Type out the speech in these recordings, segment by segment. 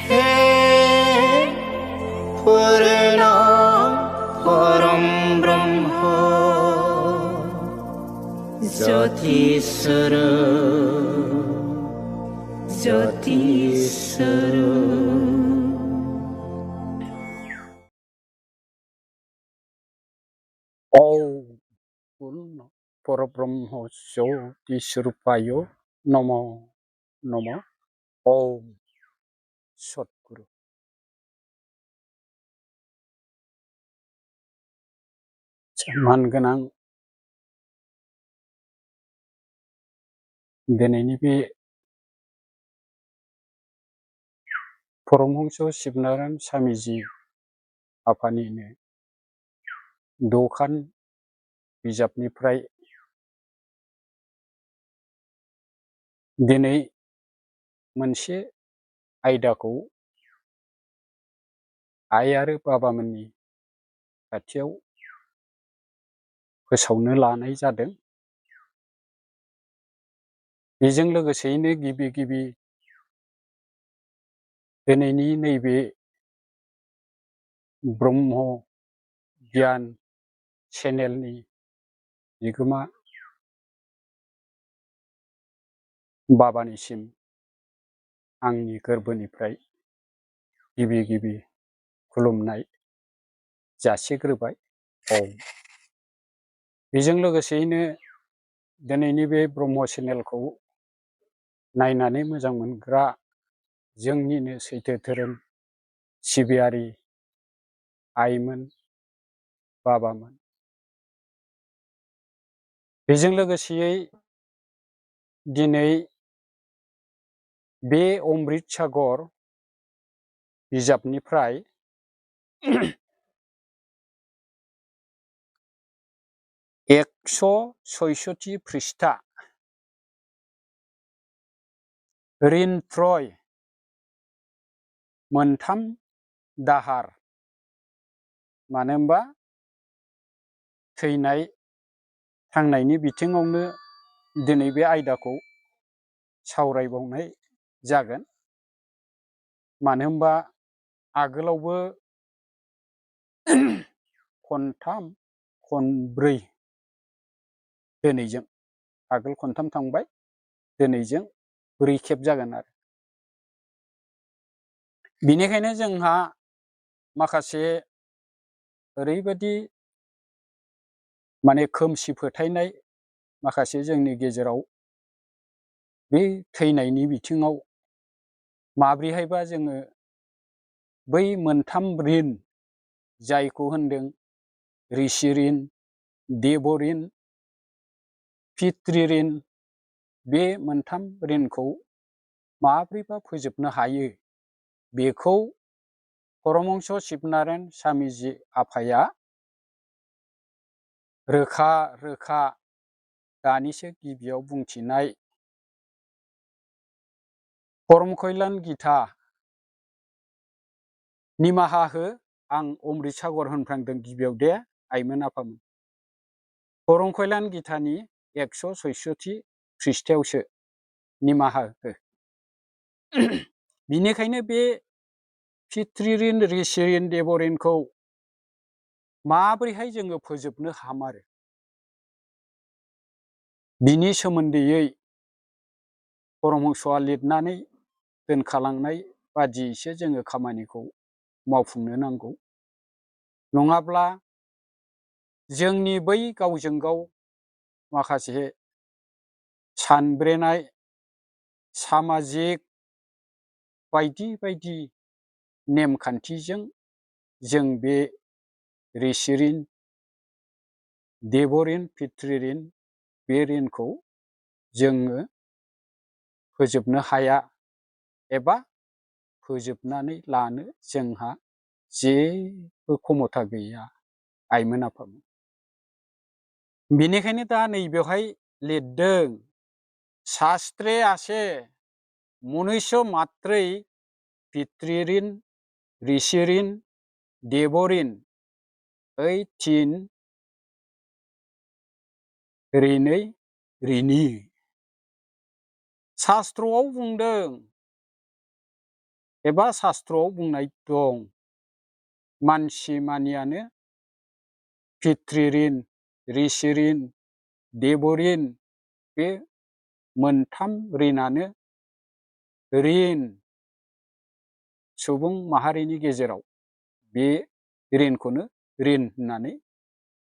हे पूर्ण परम ब्रह्म ज्योतिस्वर ज्योतिस्वर ओम पूर्ण परब्रह्म ज्योतिस्वरूपाय नमो नमः। ओम सद्गुरु। सन्मान गोनां दिनैनि बे परमहंस शिबनारायण स्वामीजी आफानिनो दखान बिजाबनिफ्राय दिनै मोनसे आयदाखौ आइ आरो बाबामोननि खाथियाव फोसावनो लानाय जादों। बेजों लोगोसेयैनो गिबि गिबि दिनैनि नैबे ब्रह्म गियान चेनेलनि बिगोमा बाबानिसिम आंनि गोरबोनिफ्राय गिबि गिबि खुलुमनाय जासिग्रोबाय। ओम। बेजों लोगोसेयैनो दिनैनि बे ब्रह्म चेनेलखौ नायनानै मोजां मोनग्रा जोंनिनो सैथो धोरोम सिबियारि आइमोन बाबामोन, बेजों लोगोसेयै दिनै बे अमृत सागर बिजाबनिफ्राय 166 पृष्ठा ऋणत्रय मोनथाम दाहार, मानो होनबा थैनाय थांनायनि बिथिङावनो दिनै बे आयदाखौ सावरायबावनाय जागोन। मानो होनबा आगोलावबो खनथाम खनब्रै दिनैजों आगोल खनथाम थांबाय, दिनैजों 4 खेब जागोन आरो। बिनिखायनो जोंहा माखासे ओरैबायदि माने खोमसि फोथायनाय माखासे जोंनि गेजेराव बे थैनायनि बिथिङाव माब्रैहायबा जोङो बै मोनथाम ऋण जायखौ होनदों ऋषि ऋण, देव ऋण, पितृ ऋण, बे मोनथाम ऋणखौ माब्रैबा फोजोबनो हायो, बेखौ परमहंस शिबनारायण स्वामीजी आफाया रोखा रोखा दानिसो गिबियाव बुंथिनाय परम कल्याण गीता, निमाहा हो आं अमृत सागर होनफ्रांदों गिबियाव दे आइमोन आफामोन। परम कल्याण गीतानि 166 पृष्ठायावसो निमाहा हो। बिनिखायनो बे पितृ ऋण, ऋषि ऋण, देव ऋणखौ माबोरैहाय जोङो फोजोबनो हामारो, बिनि सोमोन्दैयै परमहंसआ लिरनानै दोनखालांनाय बादियैसो जोङो खामानिखौ मावफुंनो नांगौ। नङाब्ला जोंनि बै गावजों गाव माखासे सानब्रेनाय सामाजिक बायदि बायदि नेमखान्थिजों जों बे ऋषि ऋण, देव ऋण, पितृ ऋण, बे ऋणखौ जोङो फोजोबनो हाया एबा फोजोबनानै लानो जोंहा जेबो क्षमता गैया आइमोन आफामोन। बेनिखायनो दा नैबेवहाय लिरदों, शास्त्रे आसे मनुष्य मात्रै पितृ ऋण, ऋषि ऋण, देव ऋण, ओइ तीन ऋणै ऋणी। शास्त्रआव बुंदों एबा शास्त्रआव बुंनाय दं मानसि मानियानो पितृ ऋण, ऋषि ऋण, देव ऋण बे मोनथाम ऋणानो ऋण सुबुं माहारिनि गेजेराव बे ऋणखौनो ऋण होननानै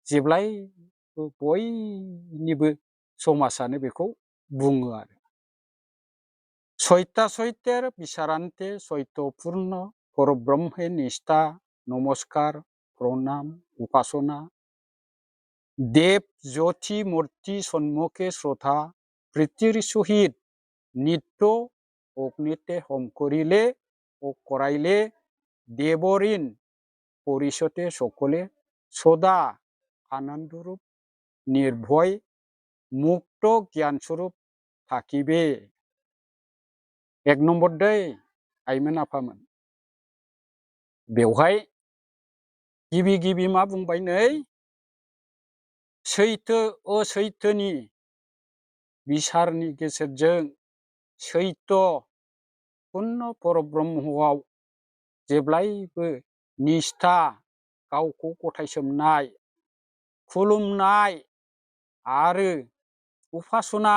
जेब्लायबो बयनिबो समाजानो बेखौ बुङो आरो। सयता सयतेर बिसारान्ते सयतपूर्ण परब्रह्मे निष्ठा नमस्कार प्रणाम उपासना देव ज्योति मूर्ति सन्मुखे श्रद्धा প্রীতির সহিত নিত্য অগ্নিতে হোম করিলে ও করাইলে দেবঋণ পরিশোধে সকলে সদা আনন্দরূপ নির্ভয় মুক্ত জ্ঞানস্বরূপ থাকিবে। 1 নম্বর दै आइमोन आफामोन बेवहाय गिबि मा बुंबाय नै सैथो असैथोनि बिसारनि गेजेरजों सैत्य पुर्ण परब्रह्मआव जेब्लायबो निष्ठा गावखौ गथायसोमनाय खुलुमनाय आरो उपासना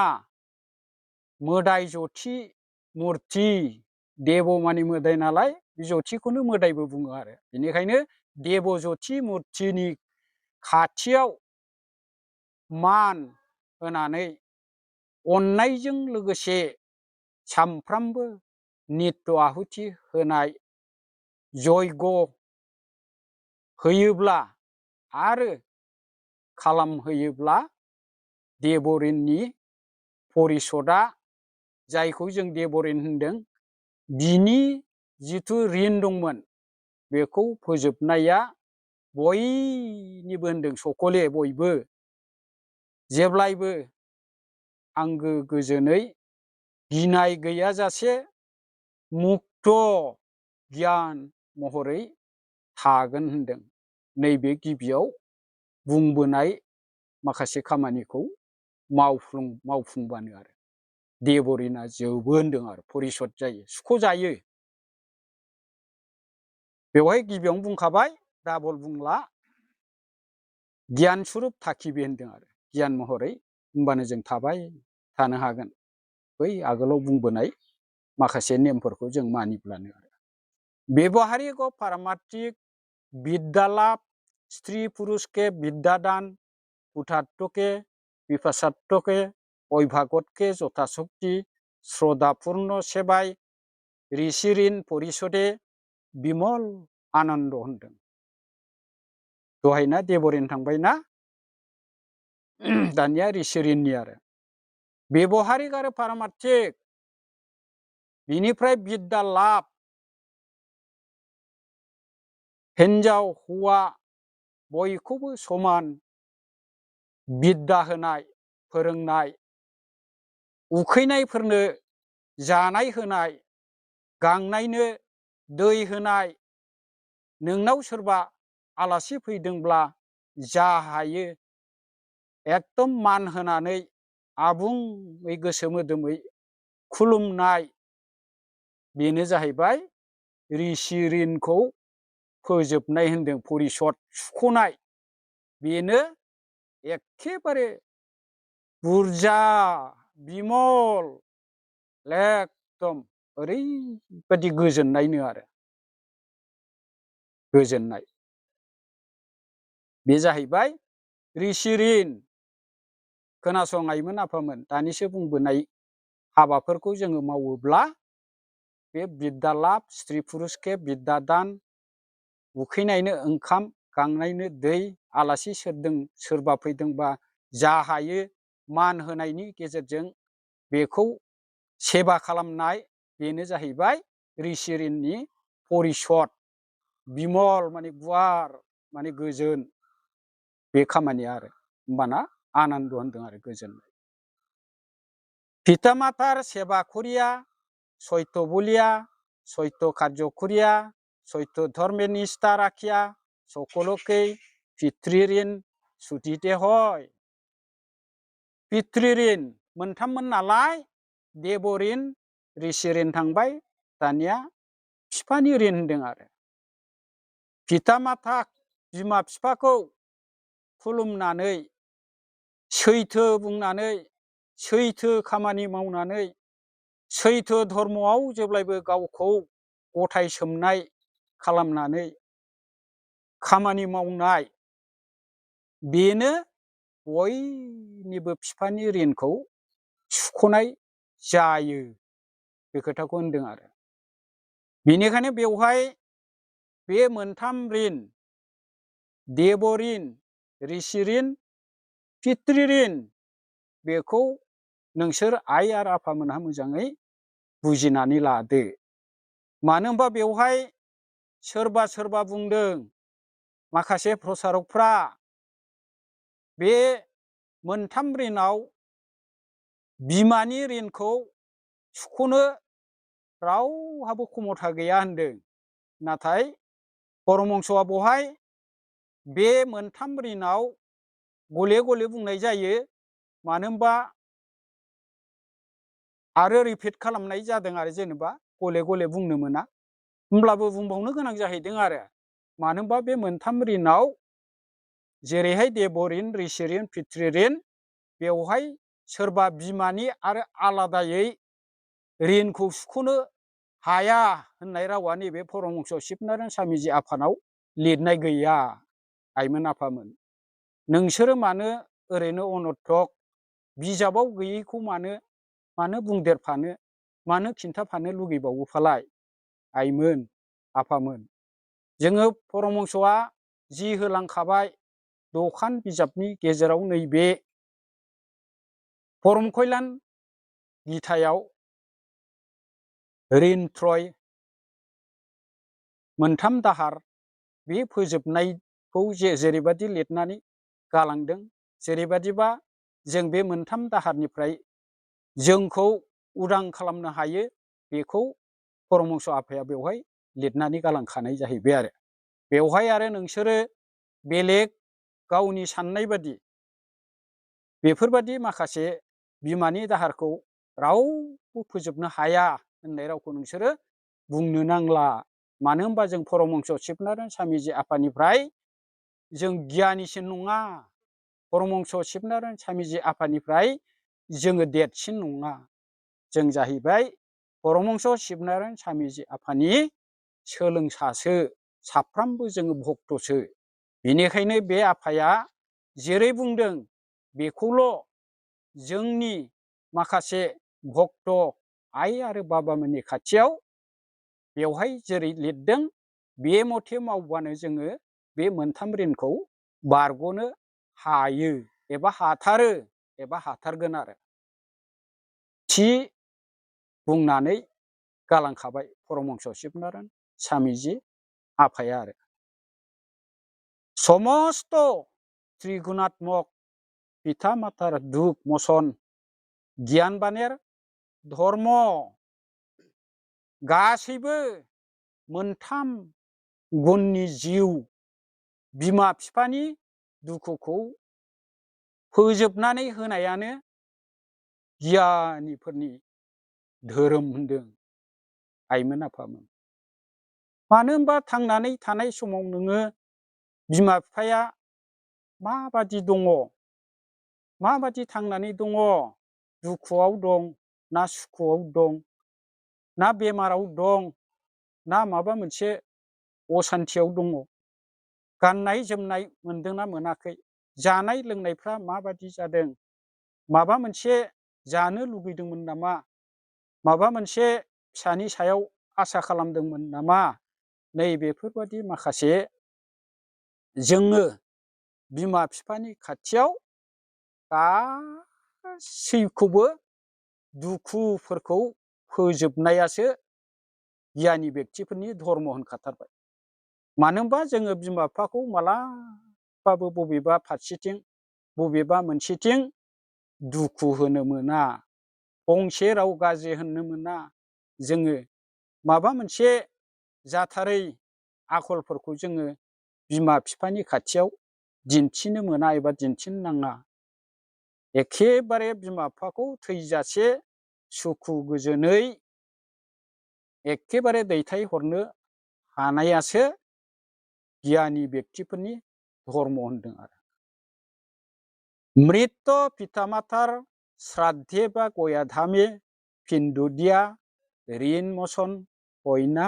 मोदाय ज्योति मुर्ति देव माने मोदाय नालाय बे ज्योतिखौनो मोदायबो बुङो आरो बेनिखायनो देव ज्योति मुर्तिनि खाथियाव मान होनानै अननायजों लोगोसे सामफ्रामबो नित्य आहुति होनाय जयग होयोब्ला आरो खालामहोयोब्ला देवऋणनि परिशोधआ जायखौ जों देवऋण होनदों बिनि जिथु ऋण दंमोन बेखौ फोजोबनाया बयनिबो होनदों सकले बयबो जेब्लायबो आंगो गोजोनै गिनाय गैयाजासे मुक्त गियान महरै थागोन होनदों। नैबे गिबियाव बुंबोनाय माखासे खामानिखौ मावफुंबानो आरो देवऋणआ जोबो होनदों आरो परिशोध जायो सुख' जायो। बेवहाय गिबियावनो बुंखाबाय डाबल बुंला गियान स्वरूप थाखिबे होनदों आरो गियान महरै होमबानो जों थाबाय थानो हागोन बै आगोलाव बुंबोनाय माखासे नेमफोरखौ जों मानिब्लानो आरो व्यवहारिक व पारमार्थिक विद्यालाभ स्त्री पुरुष के विद्यादान पुरुषार्थ के विपासार्थ के अभ्यागत के यथाशक्ति श्रद्धापूर्ण सेवाय ऋषि ऋण परिशोधे बिमल आनन्द होनदों। दहायना देवऋण थांबायना दानिया ऋषि ऋणनि आरो व्यवहारिक आरो पारमार्थिक बिनिफ्राय विद्या लाभ हिन्जाव हौवा बयखौबो समान बिद्या होनाय फोरोंनाय उखैनायफोरनो जानाय होनाय गांनायनो दै होनाय नोंनाव सोरबा आलासि फैदोंब्ला जा हायो एकदम मान होनानै आबुङै गोसो मोदोमै खुलुमनाय बेनो जाहैबाय ऋषि ऋणखौ फोजोबनाय होनदों परिशोध सुख'नाय बेनो एखेबारे बुरजा बिमल एकदम ओरैबायदि गोजोननायनो आरो गोजोननाय बे जाहैबाय ऋषि ऋण। खोनासं आइमोन आफामोन दानिसो बुंबोनाय हाबाफोरखौ जोङो मावोब्ला बे बिद्या लाभ स्त्री पुरुषके बिद्या दान उखैनायनो ओंखाम गांनायनो दै आलासि सोरबा फैदोंबा जा हायो मान होनायनि गेजेरजों बेखौ सेवा खालामनाय बेनो जाहैबाय ऋषि ऋणनि परिशोध बिमल माने गुवार माने गोजोन बे खामानिया आरो होमबाना आनन्द होनदों आरो गोजोननाय। पिता मातार सेवा करिया सत्य बलिया सत्य कार्य करिया सत्य धर्मे निष्ठा राखिया सकलके पितृ ऋण सुटिते হয়। पितृ ऋण मोनथाममोन नालाय देव ऋण ऋषि ऋण थांबाय दानिया बिफानि ऋण होनदों आरो। पिता माता बिमा बिफाखौ खुलुमनानै सैथो बुंनानै सैथो खामानि मावनानै सैथो धर्मआव जेब्लायबो गावखौ गथाय सोमनाय खालामनानै खामानि मावनाय, बेनो बयनिबो बिफानि ऋणखौ सुख'नाय जायो, बे खोथाखौ होनदों आरो। बेनिखायनो बेवहाय बे मोनथाम ऋण, देव ऋण, ऋषि ऋण, पितृ ऋण, बेखौ नोंसोर आइ आरो आफामोनहा मोजाङै बुजिनानै लादो। मानो होनबा बेवहाय सोरबा सोरबा बुंदों, माखासे प्रसारकफ्रा बे मोनथाम ऋणआव बिमानि ऋणखौ सुख'नो रावहाबो खमथा गैया होनदों। नाथाय परमहंसआ बहाय बे मोनथाम ऋणआव गले गले बुंनाय जायो। मानो होनबा आरो रिपिट खालामनाय जादों आरो, जेनेबा गले गले बुंनो मोना, होमब्लाबो बुंबावनो गोनां जाहैदों आरो। मानो होनबा बे मोनथाम ऋणआव जेरैहाय देव ऋण, ऋषि ऋण, पितृ ऋण, बेवहाय सोरबा बिमानि आरो आलादायै ऋणखौ सुख'नो हाया होननाय रावा नैबे परमहंस शिबनारायण स्वामिजि आफानाव लिरनाय गैया। आइमोन आफामोन, नोंसोरो मानो ओरैनो अनर्थक बिजाबाव गैयैखौ मानो बुंदेरफानो, मानो खिन्थाफानो लुगैबावोफालाय? आइमोन आफामोन, जोङो परमहंसआ जि होलांखाबाय दखान बिजाबनि गेजेराव नैबे परम कल्याण गितायाव ऋण त्रय मोनथाम दाहार, बे फोजोबनायखौ जेरैबादि लिरनानै गालांदों, जेरैबादिबा जों बे मोनथाम दाहारनिफ्राय जोंखौ उदां खालामनो हायो, बेखौ परमहंस आफाया बेवहाय लिरनानै गालांखानाय जाहैबाय आरो। बेवहाय आरो नोंसोरो बेलेग गावनि साननाय बादि बेफोरबादि माखासे बिमानि दाहारखौ रावबो फोजोबनो हाया होननाय रावखौ नोंसोरो बुंनो नांला। मानो होनबा जों परमहंस शिबनारायण स्वामिजि आफानिफ्राय जों गियानिसिन नङा, परमहंस शिबनारायण स्वामिजि आफानिफ्राय जोङो देरसिन नङा। जों जाहैबाय परमहंस शिबनारायण स्वामिजि आफानि सोलोंसासो, साफ्रामबो जोङो भक्तसो। बेनिखायनो बे आफाया जेरै बुंदों बेखौल' जोंनि माखासे भक्त आइ आरो बाबामोननि खाथियाव बेवहाय जेरै लिरदों बे मथे मावबानो जोङो बे मोनथाम ऋणखौ बारग'नो हायो, एबा हाथारो, एबा हाथारगोन आरो थि बुंनानै गालांखाबाय परमहंस शिबनारायण स्वामिजि आफाया आरो। समस्त त्रिगुणात्मक पिता मातार दुख मसन गियान बानेर धर्म, गासैबो मोनथाम गुननि जिउ बिमा बिफानि दुखुखौ फोजोबनानै होनायानो गियानिफोरनि धोरोम होनदों आइमोन आफामोन। मानो होनबा थांनानै थानाय समाव नोङो बिमा बिफाया माबादि दङ, माबादि थांनानै दङ, दुखुआव दं ना सुखुआव दं, ना बेमाराव दं ना माबा मोनसे असान्थियाव दङ, गाननाय जोमनाय मोनदोंना मोनाखै, जानाय लोंनायफ्रा माबादि जादों, माबा मोनसे जानो लुगैदोंमोन नामा, माबा मोनसे फिसानि सायाव आसा खालामदोंमोन नामा, नै बेफोरबादि माखासे जोङो बिमा बिफानि खाथियाव गासैखौबो दुखुफोरखौ फोजोबनायासो गियानि बेक्तिफोरनि धर्म होनखाथारबाय। मानो होनबा जोङो बिमा बिफाखौ मालाबाबो बबेबा फारसेथिं बबेबा मोनसेथिं दुखु होनो मोना, फंसे राव गाज्रि होननो मोना, जोङो माबा मोनसे जाथारै आखलफोरखौ जोङो बिमा बिफानि खाथियाव दिन्थिनो मोना एबा दिन्थिनो नाङा। एखेबारे बिमा बिफाखौ थैजासे सुखु गोजोनै एखेबारे दैथायहरनो हानायासो गियानि व्यक्तिफोरनि धर्म होनदों आरो। मृत पितामातार श्राद्धे बा गयाधामे फिन्दुदिया ऋण मोचन हयना।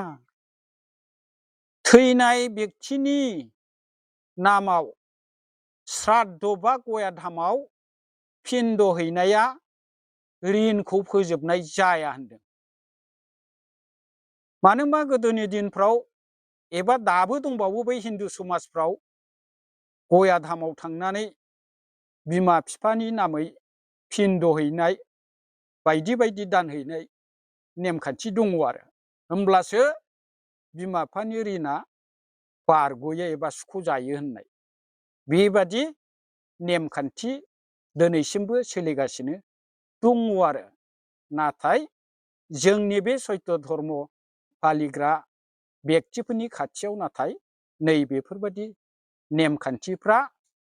थैनाय व्यक्तिनि नामाव श्राद्ध बा गयाधामाव फिन्द हैनाया ऋणखौ फोजोबनाय जाया होनदों। मानो होनबा गोदोनि दिनफ्राव एबा दाबो दंबावो बै हिन्दु समाजफ्राव गयाधामाव थांनानै बिमा बिफानि नामै फिन्द हैनाय बायदि बायदि दान हैनाय नेमखान्थि दङ आरो। होमब्लासो बिमा बिफानि ऋणा बारग'यो एबा सुख'जायो होननाय बेबादि नेमखान्थि दिनैसिमबो सोलिगासिनो दङ आरो। नाथाय जोंनि बे सैत्य धर्म फालिग्रा व्यक्तिफोरनि खाथियाव नाथाय नैबेफोरबादि नेमखान्थिफ्रा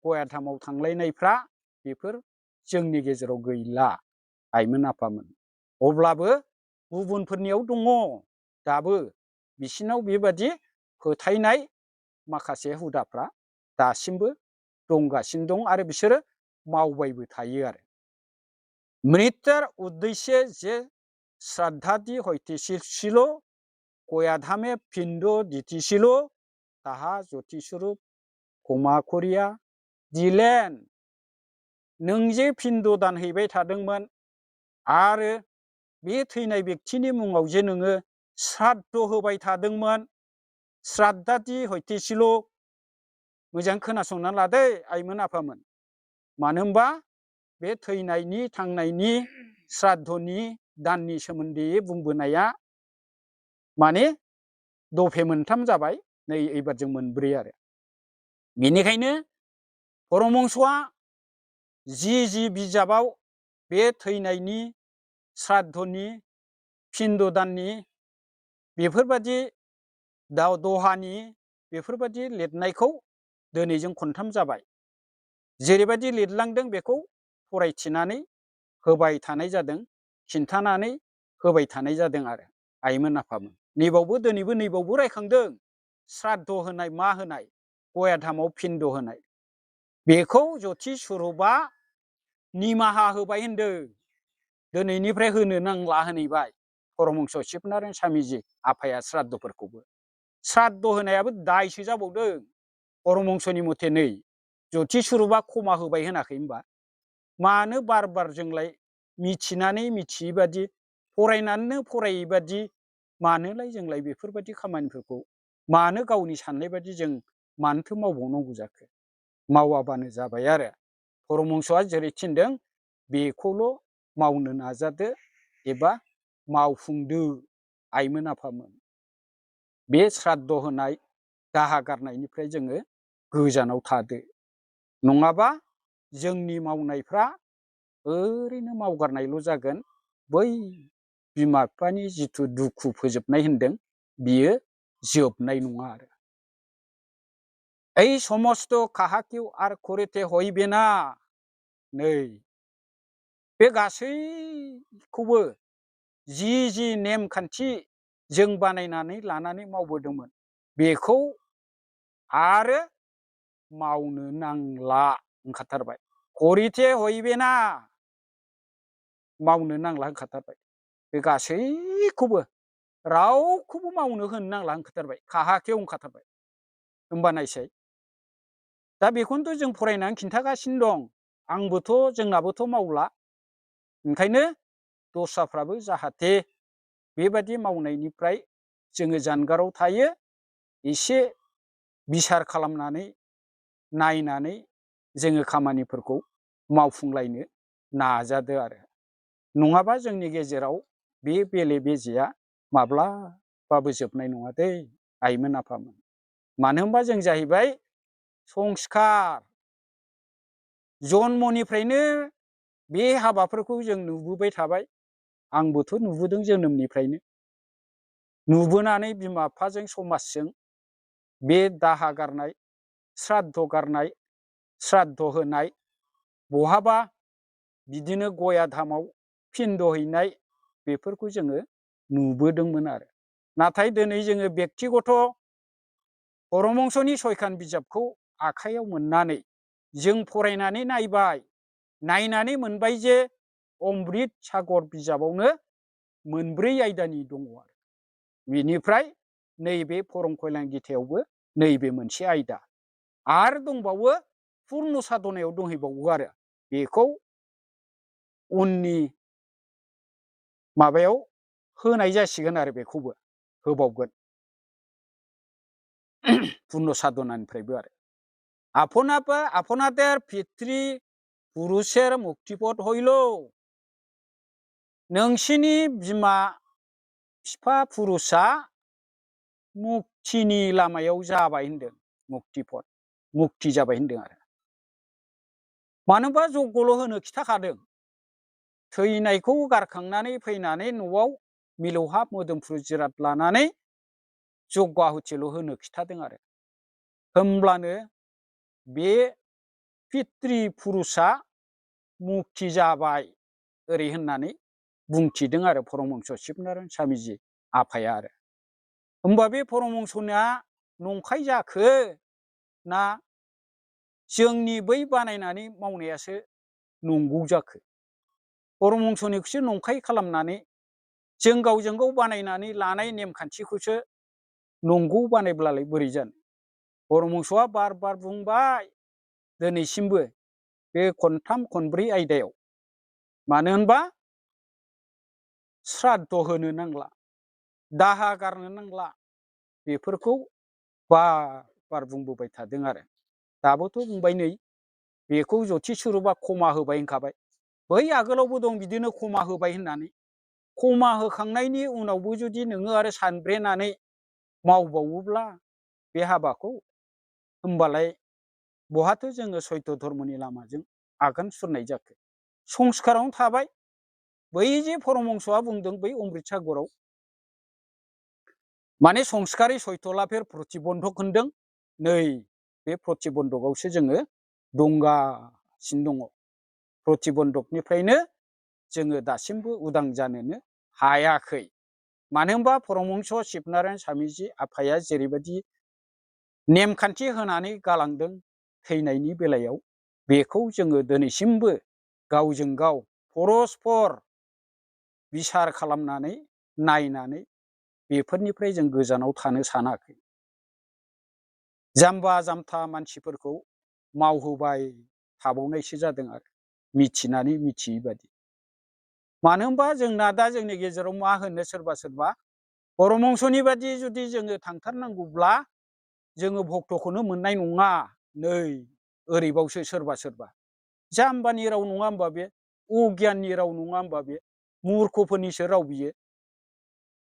गयाधामाव थांलायनायफ्रा बेफोर जोंनि गेजेराव गैला आइमोन आफामोन। अब्लाबो गुबुनफोरनियाव दङ दाबो बिसिनाव बेबादि फोथायनाय माखासे हुदाफ्रा दासिमबो दंगासिनो दं आरो बिसोरो मावबायबो थायो आरो। मृत्युर उद्देश्य जे श्राद्धादि हयतेशिल गयाधामे फिन्द दिथिशिल ताहा ज्योतिस्वरूप क्षमा करिया दिलेन। नों जे फिन्द दान हैबाय थादोंमोन आरो बे थैनाय व्यक्तिनि मुङाव जे नोङो श्राद्ध होबाय थादोंमोन, श्राद्धादि हयतेशिल, मोजां खोनासंनानै लादो आइमोन आफामोन। मानो होनबा बे थैनायनि थांनायनि श्राद्धनि दाननि सोमोन्दै बुंबोनाया माने दफे मोनथाम जाबाय, नै एबारजों मोनब्रै आरो। बेनिखायनो परमहंसआ जि बिजाबाव बे थैनायनि श्राद्धनि फिन्द दाननि बेफोरबादि दहानि बेफोरबादि लिरनायखौ दिनैजों खनथाम जाबाय। जेरैबायदि लिरलांदों बेखौ फरायथिनानै होबाय थानाय जादों, खिन्थानानै होबाय थानाय जादों आरो आइमोन आफामोन। नैबावबो रायखांदों श्राद्ध होनाय मा होनाय गयाधामाव फिन्द होनाय। बेखौ ज्योति स्वरूपआ निमाहा होबाय होनदों। दिनैनिफ्राय होनो नांला होनहैबाय परमहंस शिबनारायण स्वामीजी आफाया श्राद्धफोरखौबो। श्राद्ध होनायाबो दायसो जाबावदों परमहंसनि मथे। नै ज्योति स्वरूपआ क्षमा होबाय होनाखै होनबा मानो बार बार जोंलाय मिथिनानै मिथियै बादि फरायनानैनो फरायै बादि मानोलाय जोंलाय बेफोरबायदि खामानिफोरखौ मानो गावनि साननाय बादि जों मानोथो मावबावनांगौ जाखो? मावाबानो जाबाय आरो। परमहंसआ जेरै थिनदों बेखौल' मावनो नाजादो एबा मावफुंदो आइमोन आफामोन। बे श्राद्ध होनाय दाहा गारनायनिफ्राय जोङो गोजानाव थादो। नङाबा जोंनि मावनायफ्रा ओरैनो मावगारनायल' जागोन। बै बिमा बिफानि जिथु दुखु फोजोबनाय होनदों बियो जोबनाय नङा आरो। এই সমস্ত কাহাকেও আর করিতে হইবে না। नै बे गासैखौबो जि नेमखान्थि जों बानायनानै लानानै मावबोदोंमोन बेखौ आरो मावनो नांला होनखाथारबाय। करिते हइबे ना, मावनो नांला होनखाथारबाय। बे गासैखौबो रावखौबो मावनो होनो नांला होनखाथारबाय, काहाकेव होनखाथारबाय। होमबा नायसाय दा बेखौनोथ' जों फरायनानै खिन्थागासिनो दं। आंबोथ' जोंनाबोथ' मावला। ओंखायनो दस्राफ्राबो जाहाथे बेबादि मावनायनिफ्राय जोङो जानगाराव थायो, एसे बिसार खालामनानै नायनानै जोङो खामानिफोरखौ मावफुंलायनो नाजादो आरो। नङाबा जोंनि गेजेराव बे बेले बेजेया माब्लाबाबो जोबनाय नङा दै आइमोन आफामोन। मानो होनबा जों जाहैबाय संस्कार। जन्मनिफ्रायनो बे हाबाफोरखौ जों नुबोबाय थाबाय। आंबोथ' नुबोदों जोनोमनिफ्रायनो। नुबोनानै बिमा बिफाजों समाजजों बे दाहा गारनाय, श्राद्ध गारनाय, श्राद्ध होनाय, बहाबा बिदिनो गयाधामाव फिन्द हैनाय बेफोरखौ जोङो नुबोदोंमोन आरो। नाथाय दिनै जोङो बेक्तिगत परमहंसनि सयखान बिजाबखौ आखाइयाव मोननानै जों फरायनानै नायबाय, नायनानै मोनबाय जे अमृत सागर बिजाबावनो मोनब्रै आयदानि दङ आरो बिनिफ्राय नैबे परम कल्याण गितायावबो नैबे मोनसे आयदा आरो दंबावो पुर्न साधनायाव दंहैबावो आरो बेखौ उननि माबायाव होनाय जासिगोन आरो बेखौबो होबावगोन पुर्न साधनानिफ्रायबो आरो আপনাদের পিতৃ পুরুষের মুক্তিপद হইল नोंसिनि बिमा बिफा पुरुषा मुक्तिनि लामायाव जाबाय होनदों मुक्तिपद मुक्ति जाबाय होनदों आरो मानोबा जग्गल' होनो खिथाखादों थैनायखौ गारखांनानै फैनानै न'आव मिलौहाब मोदोमफ्रु जिराद लानानै जग्ग आहुतिल' होनो खिथादों आरो होमब्लानो बे पितृ पुरुषा मुक्ति जाबाय ओरै होननानै बुंथिदों आरो परमहंस शिबनारायण स्वामीजी आफाया आरो होमबा बे परमहंसना नंखाय जाखो ना जोंनि बै बानायनानै मावनायासो नंगौ जाखो परमहंसनिखौसो नंखाय खालामनानै जों गावजों गाव बानायनानै लानाय नेमखान्थिखौसो नंगौ बानायब्लालाय बोरै जानो परमहंसआ बार बार बुंबाय दिनैसिमबो बे खनथाम खनब्रै आयदायाव मानो होनबा श्राद्ध होनो नांला दाहा गारनो नांला बेफोरखौ बार बार बुंबोबाय थादों आरो दाबोथ' बुंबाय नै बेखौ जथि सुरुबा खमा होबाय होनखाबाय बै आगोलावबो दं बिदिनो खमा होबाय होननानै खमा होखांनायनि उनावबो जुदि नोङो आरो सानब्रेनानै मावबावोब्ला बे हाबाखौ होमबालाय बहाथो जोङो सैत्य धर्मनि लामाजों आगान सुरनाय जाखो संस्कारावनो थाबाय बै जे परमहंसआ बुंदों बै अमृत सागराव माने संस्कारि सैत्यलाभेर प्रतिबन्धक होनदों नै बे प्रतिबन्धकआवसो जोङो दंगासिनो दङ प्रतिबन्धकनिफ्रायनो जोङो दासिमबो उदां जानोनो हायाखै मानो होनबा परमहंस शिबनारायण स्वामीजी आफाया जेरैबायदि नेमखान्थि होनानै गालांदों थैनायनि बेलायाव बेखौ जोङो दिनैसिमबो गावजों गाव परस्पर बिसार खालामनानै नायनानै बेफोरनिफ्राय जों गोजानाव थानो सानाखै जाम्बा जाम्था मानसिफोरखौ मावहोबाय थाबावनायसो जादों आरो मिथिनानै मिथियै बादि मानो होनबा जोंना दा जोंनि गेजेराव मा होनो सोरबा सोरबा परमहंसनि बादि जुदि जोङो थांथारनांगौब्ला जोङो भक्तखौनो मोननाय नङा नै ओरैबावसो सोरबा सोरबा जाम्बानि राव नङा होमबा बे अगियाननि राव नङा होमबा बे मुर्खफोरनिसो राव बियो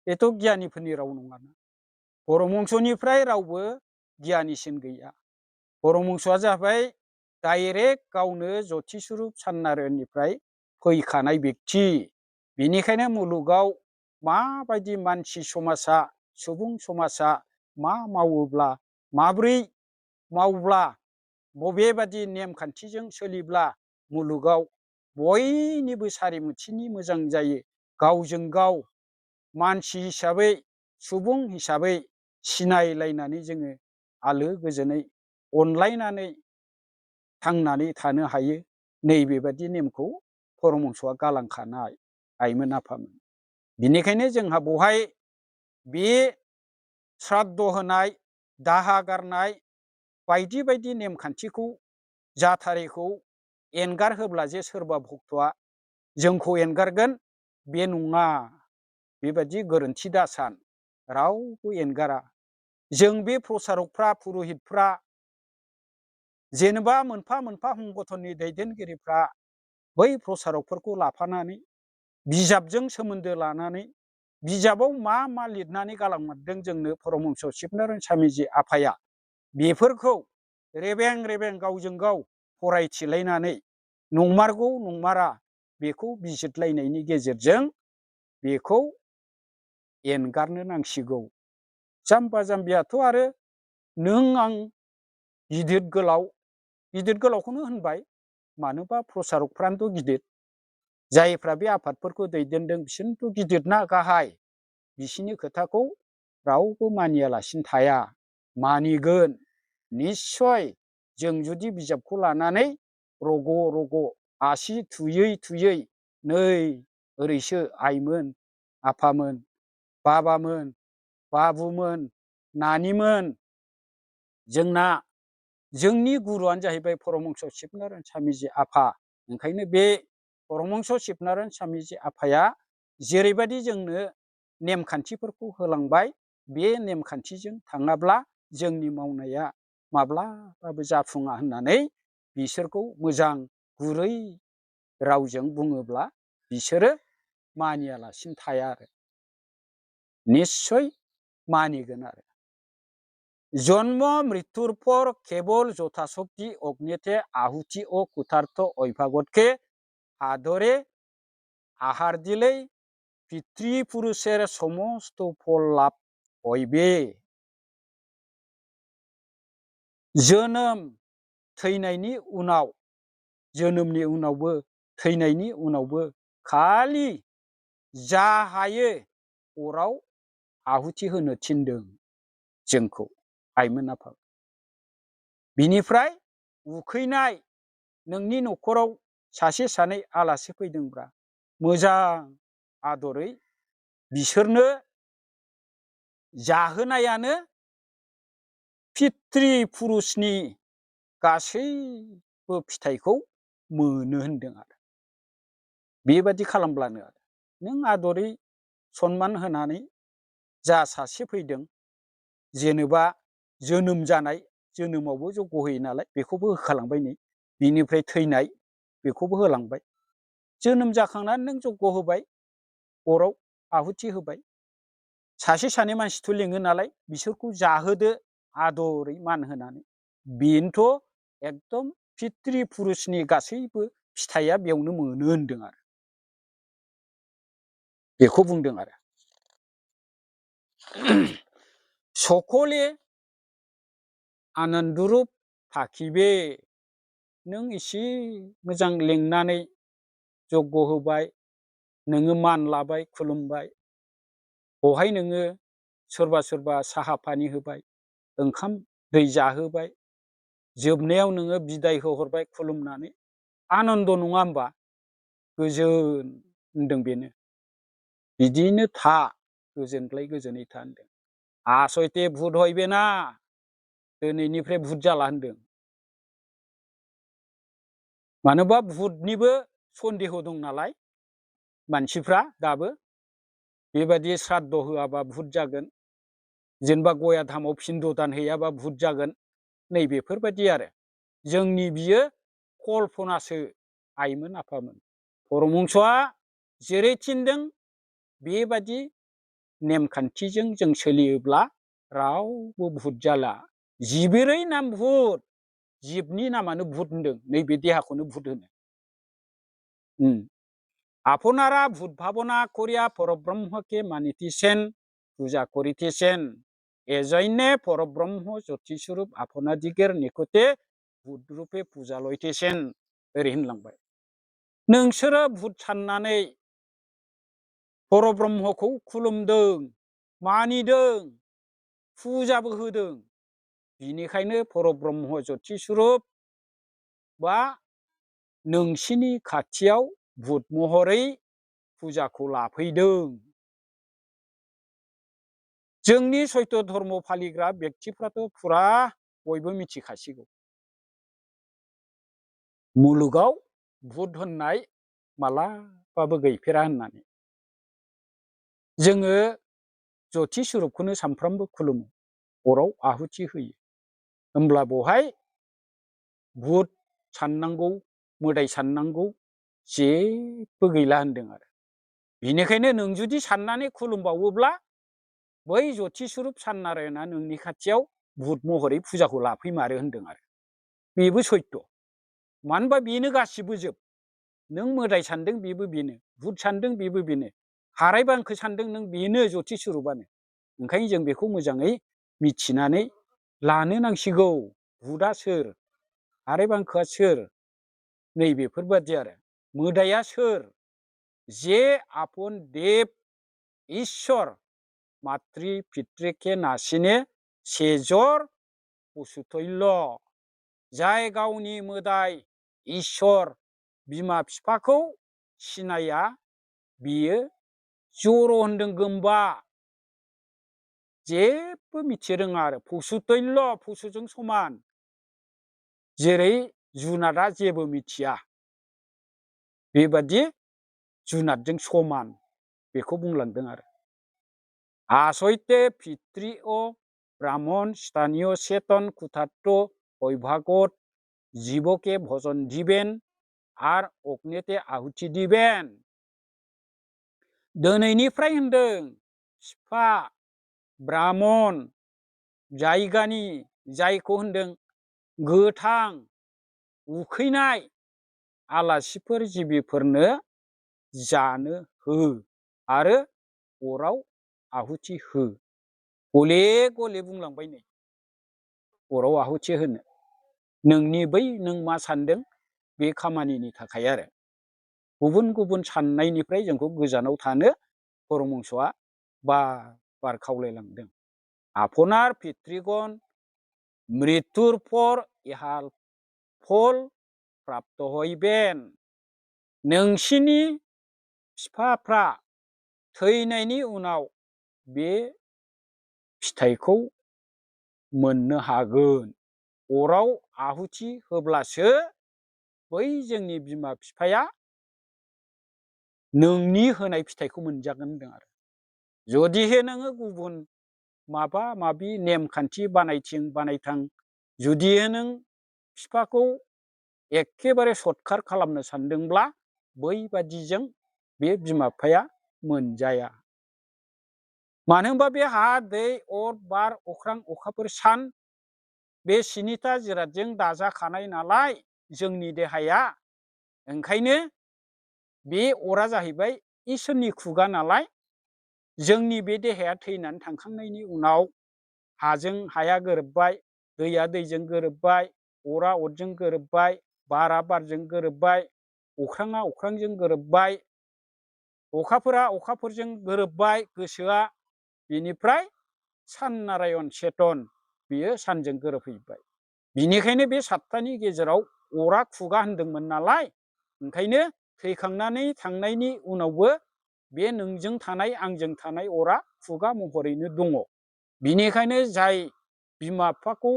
बेथ' गियानिफोरनि राव नङाना परमहंसनिफ्राय रावबो गियानिसिन गैया परमहंसआ जाबाय डाइरेक्ट गावनो जतिस्वरूप सान्नारायणनिफ्राय फैखानाय बेक्ति बेनिखायनो मुलुगाव माबायदि मानसि समाजा सुबुं समाजा मा मावोब्ला माब्रै मावब्ला बबेबादि नेमखान्थिजों सोलिब्ला मुलुगाव बयनिबो सारिमुथिनि मोजां जायो गावजों गाव मानसि हिसाबै सुबुं हिसाबै सिनायलायनानै जोङो आलो गोजोनै अनलायनानै थांनानै थानो हायो नैबेबादि नेमखौ परमहंसआ गालांखानाय आइमोन आफामोन बिनिखायनो जोंहा बहाय बे श्राद्ध होनाय दाहा गारनाय बायदि बायदि नेमखान्थिखौ जाथारैखौ एंगार होब्ला जे सोरबा भक्तआ जोंखौ एंगारगोन बे नङा बेबायदि गोरोन्थि दासान रावबो एंगारा जों बे प्रसारकफ्रा पुरहितफ्रा जेनेबा मोनफा मोनफा संगठननि दैदेनगिरिफ्रा बै प्रसारकफोरखौ लाफानानै बिजाबजों सोमोन्दो लानानै बिजाबाव मा मा लिरनानै गालांमारदों जोंनो परमहंस शिबनारायण स्वामीजी आफाया बेफोरखौ रेबें रेबें गावजों गाव फरायथिलायनानै नंमारगौ नंमारा बेखौ बिजिरलायनायनि गेजेरजों बेखौ एंगारनो नांसिगौ जाम्बा जाम्बियाथ' आरो नों आं गिदिर गोलावखौनो होनबाय मानोबा प्रसारकफ्रानोथ' गिदिर जायफ्रा बे आफादफोरखौ दैदेनदों बिसोरनोथ' गिदिर ना गाहाय बिसिनि खोथाखौ रावबो मानियालासिनो थाया, मानिगोन। निस्सय जों जुदि बिजाबखौ लानानै रग' रग' आसि थुयै थुयै नै ओरैसो आइमोन, आफामोन, बाबामोन, बाबुमोन, नानिमोन, जोंनि गुरुआनो जाहैबाय परमहंस शिबनारायण स्वामीजी आफा। ओंखायनो बे परमहंस शिबनारायण स्वामीजी आफाया जेरैबायदि जोंनो नेमखान्थिफोरखौ होलांबाय, बे नेमखान्थिजों थाङाब्ला जोंनि मावनाया माब्लाबाबो जाफुङा होननानै बिसोरखौ मोजां गुरै रावजों बुङोब्ला बिसोरो मानियालासिनो थाया आरो निस्सय मानिगोन आरो। जन्म मृत्युर पर केवल যথাশক্তি অগ্নিতে আহুতি ও কুতার্থ অভ্যাগতকে আদরে আহার দিলেই পিতৃপুরুষের সমস্ত ফল লাভ হইবে। जोनोम थैनायनि उनाव, जोनोमनि उनावबो थैनायनि उनावबो खालि जा हायो अराव आहुति होनो थिनदों जोंखौ आइमोन आफा। बिनिफ्राय उखैनाय नोंनि न'खराव सासे सानै आलासि फैदोंब्ला मोजां आदरै बिसोरनो जाहोनायानो पितृ पुरुषनि गासैबो फिथाइखौ मोनो होनदों आरो। बेबादि खालामब्लानो आरो नों आदरै सनमान होनानै जा सासे फैदों, जेनेबा जोनोम जानाय, जोनोमावबो जग्य होयो नालाय बेखौबो होखालांबाय नै, बिनिफ्राय थैनाय बेखौबो होलांबाय, जोनोम जाखांनानै नों जग्य होबाय, अराव आहुति होबाय, सासे सानै मानसिथ' लिङो नालाय बिसोरखौ जाहोदो आदरै मान होनानै। बेनोथ' एकदम पितृ पुरुषनि गासैबो फिथाइया बेयावनो मोनो होनदों आरो बेखौ बुंदों आरो। সকলে आनन्दरुप थाखिबे। नों इसे मोजां लेंनानै जग्य होबाय, नोङो मान लाबाय, खुलुमबाय, बहाय नोङो सोरबा सोरबा साहा पानि होबाय, ओंखाम दै जाहोबाय, जोबनायाव नोङो बिदाय होहरबाय खुलुमनानै, आनन्द नङा होमबा? गोजोन होनदों बेनो। बिदिनो था, गोजोनग्लाय गोजोनै था होनदों। आसयते भुत हयबे ना, दिनैनिफ्राय भुत जाला होनदों। मानोबा भुतनिबो सन्देह दं नालाय मानसिफ्रा दाबो, बेबायदि श्राद्ध होआबा भुत जागोन, जेनेबा गया धामाव फिन्द दान हैयाबा भुत जागोन, नै बेफोरबायदि आरो। जोंनि बियो कल्पनासो आइमोन आफामोन। परमहंसआ जेरै थिनदों बेबादि नेमखान्थिजों जों सोलियोब्ला रावबो भुत जाला। जिबेरै नाम भुत, जिबनि नामानो भुत होनदों, नैबे देहाखौनो भुत होनो। আপনারা ভূত ভাবনা করিয়া পরব্রহ্মকে মানিতেছেন, পূজা করিতেছেন, এজন্যে পরব্রহ্ম জ্যোতিস্বরূপ আপনাদিগের নিকটে ভূতরূপে পূজা লইতেছেন। ओरै होनलांबाय। नोंसोरो भुत साननानै परब्रह्मखौ खुलुमदों, मानिदों, फुजाबो होदों, बिनिखायनो परब्रह्म ज्योतिस्वरूप बा नोंसिनि खाथियाव भुत महरै फुजाखौ लाफैदों। जोंनि सैत्य धर्म फालिग्रा व्यक्तिफ्राथ' फुरा बयबो मिथिखासिगौ मुलुगाव भुत होननाय मालाबाबो गैफेरा होननानै। जोङो ज्योति स्वरूपखौनो सानफ्रामबो खुलुमो, अराव आहुति होयो, होमब्ला बहाय भुत साननांगौ, मोदाय साननांगौ जेबो गैला होनदों आरो। बिनिखायनो नों जुदि साननानै खुलुमबावोब्ला बै ज्योति स्वरूप साननारायणआ नोंनि खाथियाव भुत महरै फुजाखौ लाफैमारो होनदों आरो। बेबो सैत्य। मानो होनबा बेनो गासिबो जोब। नों मोदाय सानदों बेबो बेनो, भुत सानदों बेबो बेनो, हाराय बांखो सानदों नों बेनो ज्योति स्वरूपानो। ओंखायनो जों बेखौ मोजाङै मिथिनानै लानो नांसिगौ। भुतआ सोर, हाराय बांखोआ सोर, नै बेफोरबादि आरो। मोदाया सोर, जे आपन देव ईश्वर मातृ पितृके नासिने सेजर पुसुतैल' जाय गावनि मोदाय इसोर बिमा बिफाखौ सिनाया बियो जर' होनदों गोमबा जेबो मिथि रोङा आरो पुसुतैल' पुसुजों समान जेरै जुनादा जेबो मिथिया बेबादि जुनादजों समान बेखौ बुंलांदों आरो आसयते पितृ ও ব্রাহ্মণ স্থানীয় চেতন কুথাট্ট অভ্যাগত জীবকে ভজন দিবেন আর অগ্নিতে आहुति दिबेन दिनैनिफ्राय होनदों बिफा ब्राह्मण जायगानि जायखौ होनदों गोथां उखैनाय आलासिफोर जिबिफोरनो जानो हो आरो अराव आहुति हो गले गले बुंलांबाय नै अराव आहुति होनो नोंनि बै नों मा सानदों बे खामानिनि थाखाय आरो गुबुन गुबुन साननायनिफ्राय जोंखौ गोजानाव थानो परमहंसआ बार बार खावलायलांदों आपनार पितृगण मृत्युर पर इहाल फल प्राप्त हइबेन नोंसिनि बिफाफ्रा थैनायनि उनाव बे फिथाइखौ मोननो हागोन अराव आहुति होब्लासो बै जोंनि बिमा बिफाया नोंनि होनाय फिथाइखौ मोनजागोन होनदों आरो जुदिहे नोङो गुबुन माबा माबि नेमखान्थि बानायथिं बानायथां जुदिहे नों बिफाखौ एखेबारे सत्कार खालामनो सानदोंब्ला बैबादिजों बे बिमा बिफाया मोनजाया मानो होनबा बे हा दै अर बार अख्रां अखाफोर सान बे स्निथा जिरादजों दाजाखानाय नालाय जोंनि देहाया ओंखायनो बे अरा जाहैबाय इसोरनि खुगा नालाय जोंनि बे देहाया थैनानै थांखांनायनि उनाव हाजों हाया गोरोबबाय दैया दैजों गोरोबबाय अरा अरजों गोरोबबाय बारा बारजों गोरोबबाय अख्राङा अख्रांजों गोरोबबाय अखाफोरा अखाफोरजों गोरोबबाय गोसोआ बिनिफ्राय सान नारायण चेतन बियो सानजों गोरोबहैबाय बिनिखायनो बे सातथानि गेजेराव अरा खुगा होनदोंमोन नालाय ओंखायनो थैखांनानै थांनायनि उनावबो बे नोंजों थानाय आंजों थानाय अरा खुगा महरैनो दङ बिनिखायनो जाय बिमा बिफाखौ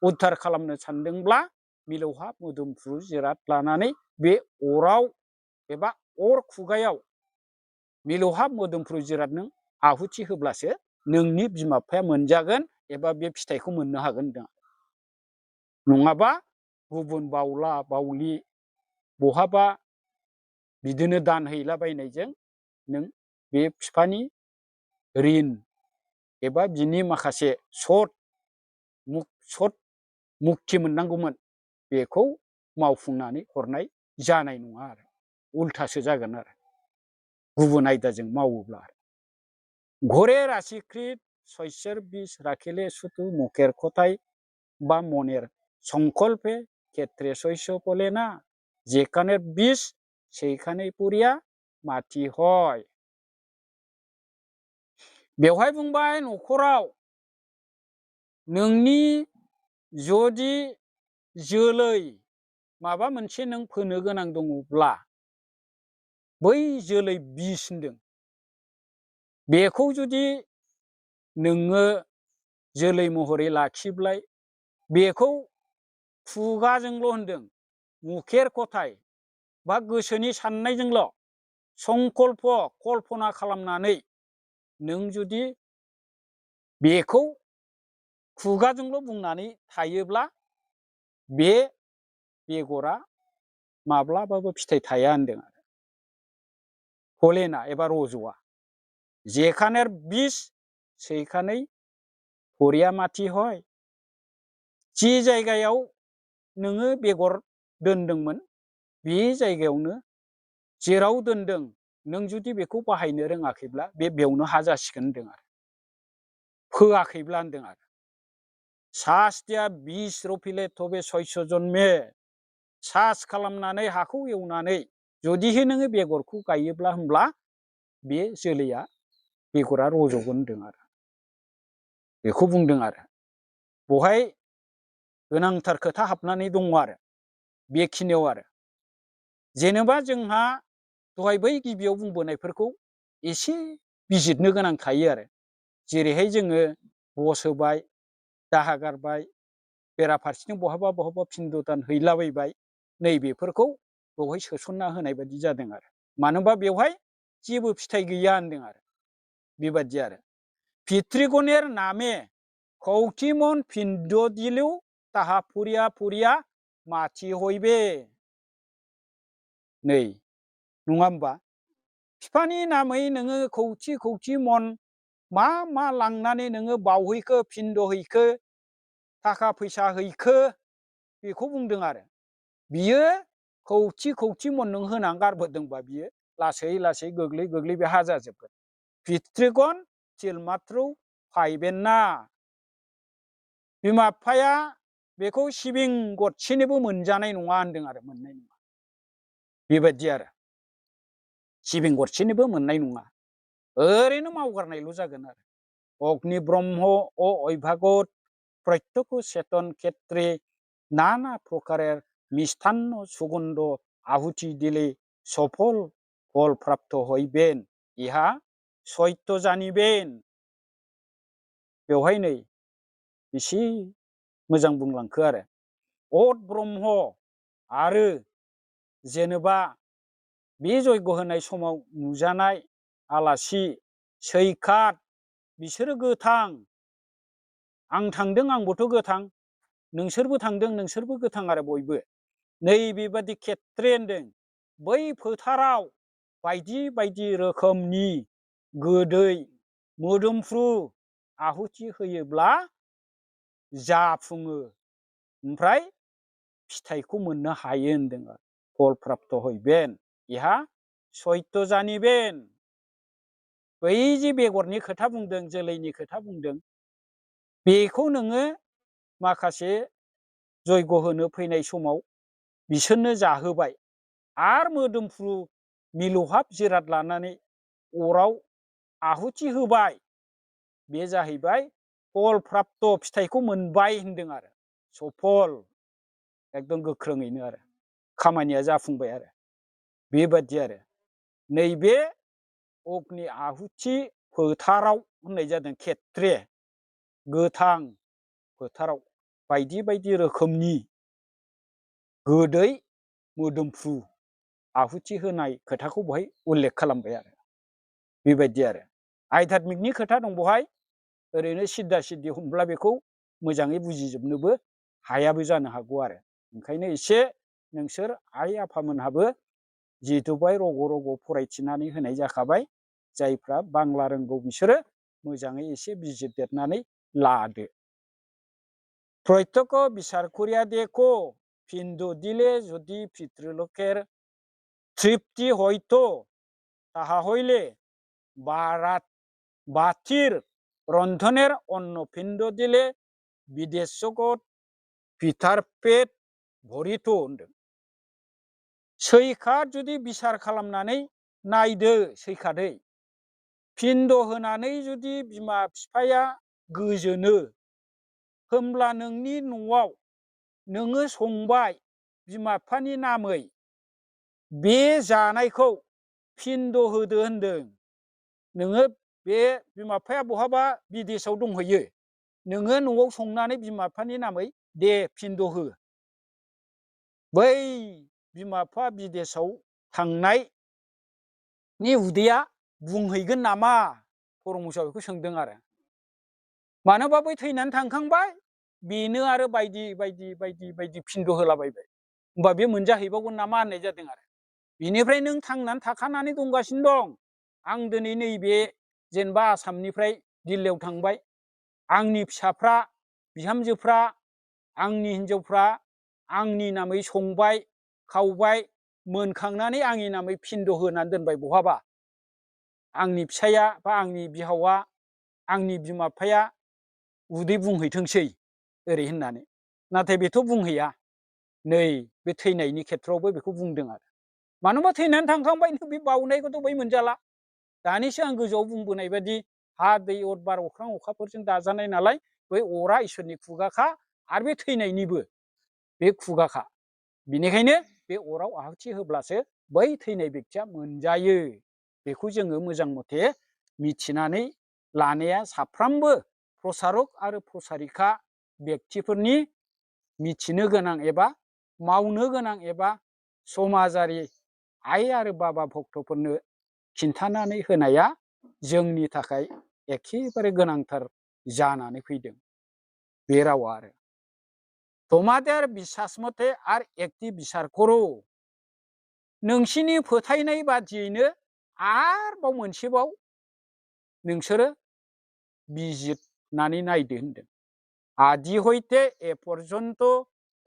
उद्धार खालामनो सानदोंब्ला मिलौहाब मोदोमफ्रु जिराद लानानै बे अराव एबा अर खुगायाव मिलौहाब मोदोमफ्रु जिराद नों आहुति होब्लासो नोंनि बिमा बिफाया मोनजागोन एबा बे फिथाइखौ मोननो हागोन होनदों नङाबा गुबुन बावला बावलि बहाबा बिदिनो दान हैलाबायनायजों नों बे बिफानि रिन एबा बिनि माखासे सत मुक्ति मोननांगौमोन बेखौ मावफुंनानै हरनाय जानाय नङा आरो उल्थासो जागोन आरो गुबुन आयदाजों मावोब्ला घरे राशिकृत शस्यर बिस राखेले सुतु मुखेर खथाय বা মনের সংকল্পে ক্ষেত্রে শস্য ফলে না যেখানে বিষ সেইখানে পুরিয়া মাটি হয় बेवहाय बुंबाय न'खराव नोंनि जुदि जोलै माबा मोनसे नों फोनो गोनां दङब्ला बै जोलै बिस होनदों बेखौ जुदि नोङो जोलै महरै लाखिब्लाय बेखौ खुगाजोंल' होनदों मुखेर खथाय बा गोसोनि साननायजोंल' संकल्प कल्पना खालामनानै नों जुदि बेखौ खुगाजोंल' बुंनानै थायोब्ला बे बेगरा माब्लाबाबो फिथाइ थाया होनदों आरो फलेना एबा रज'आ जेखानेर बिस সেইখানেই फरिया माटी হয় जि जायगायाव नोङो बेगर दोनदोंमोन बे जायगायावनो जेराव दोनदों नों जुदि बेखौ बाहायनो रोङाखैब्ला बे बेवनो हा जासिगोन होनदों आरो फोआखैब्ला होनदों आरो सास्तिया बिस रफिले थबे सयस जन्मे सास खालामनानै हाखौ एवनानै जुदिहे नोङो बेगरखौ गायोब्ला होमब्ला बे जोलैया बेगरा रज'गोन होनदों आरो बेखौ बुंदों आरो बहाय गोनांथार खोथा हाबनानै दङ आरो बेखिनियाव आरो जेनेबा जोंहा दहाय बै गिबियाव बुंबोनायफोरखौ एसे बिजिरनो गोनां थायो आरो जेरैहाय जोङो बस होबाय दाहा गारबाय बेराफारसेथिं बहाबा बहाबा पिण्डदान हैलाबायबाय नैबेफोरखौ बेवहाय सोसनना होनाय बायदि जादों आरो मानो होनबा बेवहाय जेबो फिथाइ गैया होनदों आरो बेबादि आरो पितृगণের নামে কৌটিমন পিণ্ড দিলেও তাহা ফুরিয়া ফুরিয়া মাটি হইবে नै नङा होमबा बिफानि नामै नोङो खौथि खौथि मन मा मा लांनानै नोङो बावहैखो पिण्ड हैखो थाखा फैसा हैखो बेखौ बुंदों आरो बियो खौथि खौथि मन नों होनानै गारबोदोंबा बियो लासै लासै गोग्लै गोग्लै बे हा जाजोबगोन पितृगण तिलमात्रौ फायबेन ना बिमा बिफाया बेखौ सिबिं गरसेनिबो मोनजानाय नङा होनदों आरो मोननाय नङा बेबायदि आरो सिबिं गरसेनिबो मोननाय नङा ओरैनो मावगारनायल' जागोन आरो अग्नि ब्रह्म ও ঐভাগত প্রত্যক্ষ চেতন ক্ষেত্রে নানা প্রকারের মিষ্টান্ন সুগন্ধ আহুতি দিলে সফল ফল প্রাপ্ত হইবেন ইহা সত্য জানিবেন बेवहाय नै एसे मोजां बुंलांखो आरो अत ब्रह्म आरो जेनेबा बे जयग होनाय समाव नुजानाय आलासि सैखात बिसोरो गोथां आं थांदों आंबोथ' गोथां नोंसोरबो थांदों नोंसोरबो गोथां आरो बयबो नै बेबादि खेत्रे होनदों बै फोथाराव बायदि बायदि रोखोमनि गोदै मोदोमफ्रु आहुति होयोब्ला जाफुङो ओमफ्राय फिथाइखौ मोननो हायो होनदों फल प्राप्त हइबेन इहा सत्य जानिबेन बै जे बेगरनि खोथा बुंदों जोलैनि खोथा बुंदों बेखौ नोङो माखासे जयग होनो फैनाय समाव बिसोरनो जाहोबाय आर मोदोमफ्रु मिलौहाब जिराद लानानै अराव आहुति होबाय बे जाहैबाय फल प्राप्त फिथाइखौ मोनबाय होनदों आरो सफल एकदम गोख्रोङैनो आरो खामानिया जाफुंबाय आरो बेबादि आरो नैबे अग्नि आहुति फोथाराव होननाय जादों खेत्रे गोथां फोथाराव बायदि बायदि रोखोमनि गोदै मोदोमफ्रु आहुति होनाय खोथाखौ बहाय उल्लेख खालामबाय आरो बेबायदि आरो आध्यात्मिकनि खोथा दं बहाय ओरैनो सिद्दा सिद्दि हमब्ला बेखौ मोजाङै बुजिजोबनोबो हायाबो जानो हागौ आरो ओंखायनो एसे नोंसोर आइ आफामोनहाबो जिहेतु बाय रग' रग' फरायथिनानै होनाय जाखाबाय जायफ्रा बांला रोंगौ बिसोरो मोजाङै एसे बिजिरदेरनानै लादो प्रत्यक्ष বিচার করিয়া দেখো পিণ্ড দিলে যদি পিতৃলোকের তৃপ্তি হইতো তাহা হইলে বাতির রন্ধনের অন্ন পিণ্ড দিলে বিদেশগত পিতার पेट भरित होनदों सैखाद जुदि बिसार खालामनानै नायदो सैखादै पिण्ड होनानै जुदि बिमा बिफाया गोजोनो होमब्ला नोंनि न'आव नोङो संबाय बिमा बिफानि नामै बे जानायखौ पिण्ड होदो होनदों नोङो बे बिमा बिफाया बहाबा बिदेशआव दंहैयो नोङो न'आव संनानै बिमा बिफानि नामै दे पिण्ड हो बै बिमा बिफा बिदेशआव थांनायनि उदैया बुंहैगोन नामा परमहंसआ बेखौ सोंदों आरो मानो होनबा बै थैनानै थांखांबाय बेनो आरो बायदि बायदि बायदि बायदि पिण्ड होलाबायबाय होमबा बे मोनजाहैबावगोन नामा होननाय जादों आरो बिनिफ्राय नों थांनानै थाखानानै दंगासिनो दं आं दिनै नैबे जेनेबा आसामनिफ्राय दिल्लीयाव थांबाय आंनि फिसाफ्रा बिहामजोफ्रा आंनि हिनजावफ्रा आंनि नामै संबाय खावबाय मोनखांनानै आंनि नामै पिण्ड होनानै दोनबाय बहाबा आंनि फिसाया बा आंनि बिहावा आंनि बिमा बिफाया उदै बुंहैथोंसै ओरै होननानै नाथाय बेथ' बुंहैया नै बे थैनायनि खेथ्रआवबो बेखौ बुंदों आरो मानो होनबा थैनानै थांखांबाय बे बावनायखौथ' बै मोनजाला दानिसो आं गोजौआव बुंबोनाय बायदि हा दै अर बार अख्रां अखाफोरजों दाजानाय नालाय बै अरा इसोरनि खुगाखा आरो बे थैनायनिबो बे खुगाखा। बिनिखायनो बे अराव आहुथि होब्लासो बै थैनाय बेक्तिया मोनजायो। बेखौ जोङो मोजां मथे मिथिनानै लानाया साफ्रोमबो प्रसारक आरो प्रसारिका बेक्तिफोरनि मिथिनो गोनां एबा मावनो गोनां एबा समाजारि आइ आरो बाबा भक्तफोरनो खिन्थानानै होनाया जोंनि थाखाय एखेबारे गोनांथार जानानै फैदों बे रावा आरो। তোমাদের বিশ্বাস মতে আর একটি বিচার করো। नोंसिनि फोथायनाय बादियैनो आरोबाव मोनसेबाव नोंसोरो बिजिरनानै नायदो होनदों। आदि হইতে এ পর্যন্ত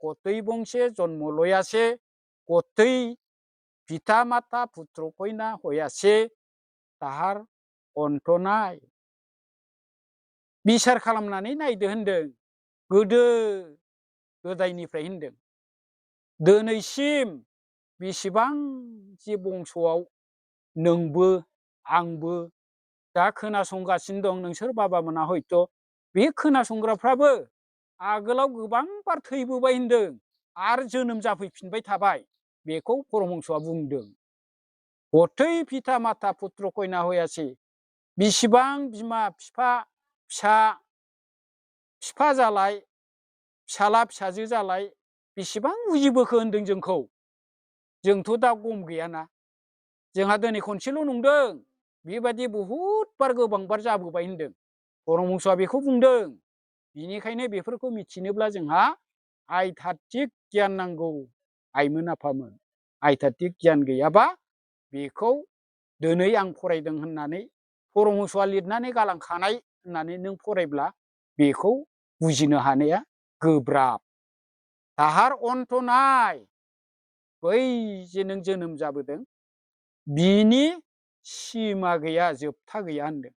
কতই বংশে জন্ম লয়াছে, কতই পিতা মাতা পুত্র কন্যা হইয়াছে, তাহার অন্ত নাই। बिसार खालामनानै नायदो होनदों। गोदो गोदायनिफ्राय होनदों दिनैसिम बेसेबां जे बंस'आव नोंबो आंबो दा खोनासंगासिनो दं, नोंसोर बाबामोना हयथ' बे खोनासंग्राफ्राबो आगोलाव गोबांबार थैबोबाय होनदों आरो जोनोम जाफैफिनबाय थाबाय। बेखौ परमहंसआ बुंदों। गथै पिता माता पुत्र कन्या हयासै। बेसेबां बिमा बिफा फिसा बिफा जालाय फिसाला फिसाजो जालाय बेसेबां बुजिबोखो होनदों जोंखौ। जोंथ' दा गम गैयाना, जोंहा दिनै खनसेल' नंदों, बेबायदि बहुद बार गोबांबार जाबोबाय होनदों। परमहंसआ बेखौ बुंदों। बिनिखायनो बेफोरखौ मिथिनोब्ला जोंहा आयथात्तिक गियान नांगौ आइमोन आफामोन। आयथात्तिक गियान गैयाबा बेखौ दिनै आं फरायदों होननानै परमहंसआ लिरनानै गालांखानाय होननानै नों फरायब्ला बेखौ बुजिनो हानाया गोब्राब। ताहार अन्त नाय। बै जे नों जोनोम जाबोदों बिनि सिमा गैया, जोबथा गैया होनदों।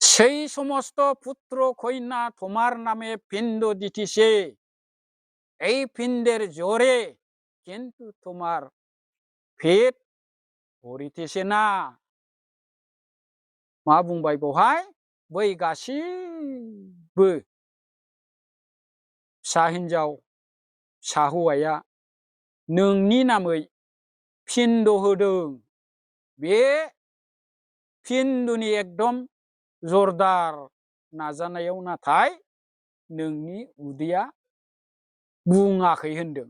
সেই সমস্ত পুত্র কন্যা তোমার নামে পিণ্ড দিতেছে, এই পিণ্ডের জোরে কিন্তু তোমার पेट भरितेছে না। मा बुंबाय बेवहाय? बै गासिबो फिसा हिन्जाव फिसा हौवाया नोंनि नामै पिण्ड होदों। बे पिण्डनि एकदम जरदार नाजानायाव नाथाय नोंनि उदैया बुङाखै होनदों।